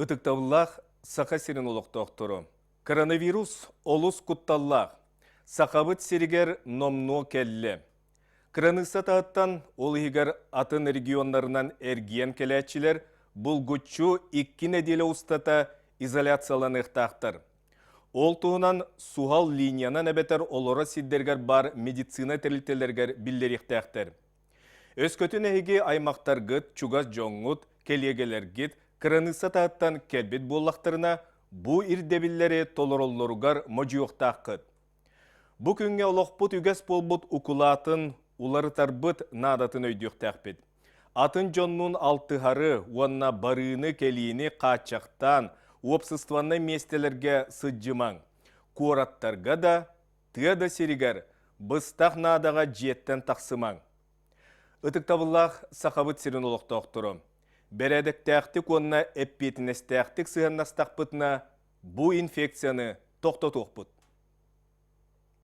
Ытыктабыллаах Саха сирин олохтоохторо! Коронавирус олус кутталлаах. Сахабыт сиригэр номнуо кэллэ. Кыраныысса таһыттан, ол иһигэр атын регионнарынан эргийэн кэлээччилэр булгуччу икки нэдиэлэ устата изоляцияланыахтаахтар. Ол туһунан суһал линиянан эбэтэр олорор сирдэригэр баар медицина тэрилтэлэригэр биллэриэхтээхтэр. Өскөтүн эһиги аймахтаргыт, чугас дьоҥҥут, кэлиэгэлэргит кыраныысса таһыттан кэлбит буоллахтарына, бу ирдэбиллэри толороллоругар модьуйуохтааххыт. Бу күҥҥэ олохпут үгэс буолбут укулаатын уларытарбыт наадатын өйдүөхтээхпит. Атын дьоннуун алтыһары уонна барыыны-кэлиини хааччахтаан, уопсастыбаннай миэстэлэргэ сылдьымаҥ. Куораттарга да, тыа да сиригэр быстах наадаҕа дьиэттэн тахсымаҥ. Ытыктабыллаах Сахабыт сирин олохтоохторо, бэрээдэктээхтик уонна эппиэтинэстээхтик сыһыаннастахпытына, бу инфекцияны тохтотуохпут.